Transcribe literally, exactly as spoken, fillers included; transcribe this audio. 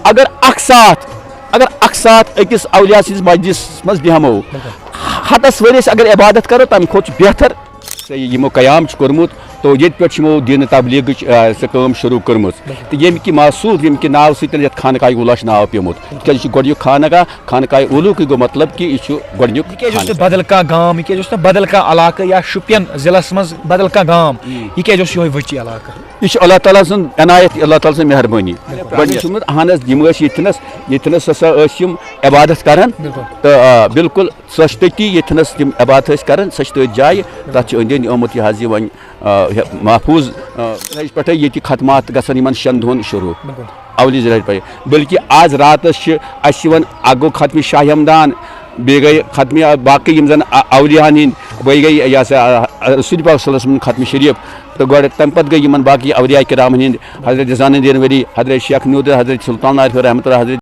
اگر اکھ ساتھ اگر اکھ ساتھ أکِس اولیاء سٕنٛدِس مجلسس منٛز بیٚہمو، ہتس ؤرِیس اگر عبادت کرو، تمہِ کھۄتہٕ چھُ بہتر۔ یِمو قیام چھُ کوٚرمُت، تو ییٚتہِ پٮ۪ٹھ چھِ یِمو دین تبلیغٕچ، آ، سۄ کٲم شروع کٔرمٕژ۔ تہٕ ییٚمہِ کہِ موصوف، ییٚمہِ کہِ ناوٕ سۭتۍ یتھ خانقاہ اولوٗ چھُ ناو پیومُت، تِکیازِ یہِ چھُ گۄڈٕنیُک خانقاہ، خانقاہ اولوٗکٕے گوٚو مطلب کہِ یہِ چھُ گۄڈٕنیُک یہِ کیازِ اوس نہٕ خانقاہ۔ بدل کانٛہہ گام، یہِ کیازِ اوس نہٕ بدل کانٛہہ علاقہٕ یا شُپین ضلعس منٛز بدل کانٛہہ گام؟ یہِ کیازِ اوس یِہوے ؤچی علاقہٕ؟ یہِ چھُ اللہ تعالیٰ سٕنٛز عنایت، اللہ تعالیٰ سٕنٛز مہربٲنی۔ گۄڈٕنیُک چھُ ووٚنمُت، اہن حظ، یِم ٲسۍ ییٚتھنَس، ییٚتھنَس ہسا ٲسۍ یِم عبادت کران۔ تہٕ، آ، بالکل، سۄ چھِ تٔتی ییٚتھنَس تِم عبادت ٲسۍ کران، سۄ چھِ تٔتھۍ جایہِ، تَتھ چھِ أنٛدۍ أنٛدۍ آمُت یہِ حظ یہِ وۄنۍ، آ، یہِ محفوٗظ، آ، یِتھ پٲٹھۍ ییٚتہِ ختمات گژھن یِمن شٮ۪ن دۄہن شروٗع۔ اولی ذریعہ پٮ۪ٹھ، بلکہِ آز راتس چھِ اَسہِ یِوان، اکھ گوٚو ختمِ شاہ ہمدان، بیٚیہِ گٔے ختمِ باقٕے یِم زن ا-، اولیاہن ہٕنٛدۍ، بیٚیہِ گٔے یہِ ہسا، آ، رسول پاک صلی اللہ علیہ وسلم ختمِ شریف۔ تہٕ گۄڈٕ تَمہِ پتہٕ گٔے یِمن باقٕے اولیاء کرامن ہٕنٛدۍ، حضرت زانن دین ولی، حضرت شیخ نوٗر، حضرت سلطان عارف رحمۃ اللہ، حضرت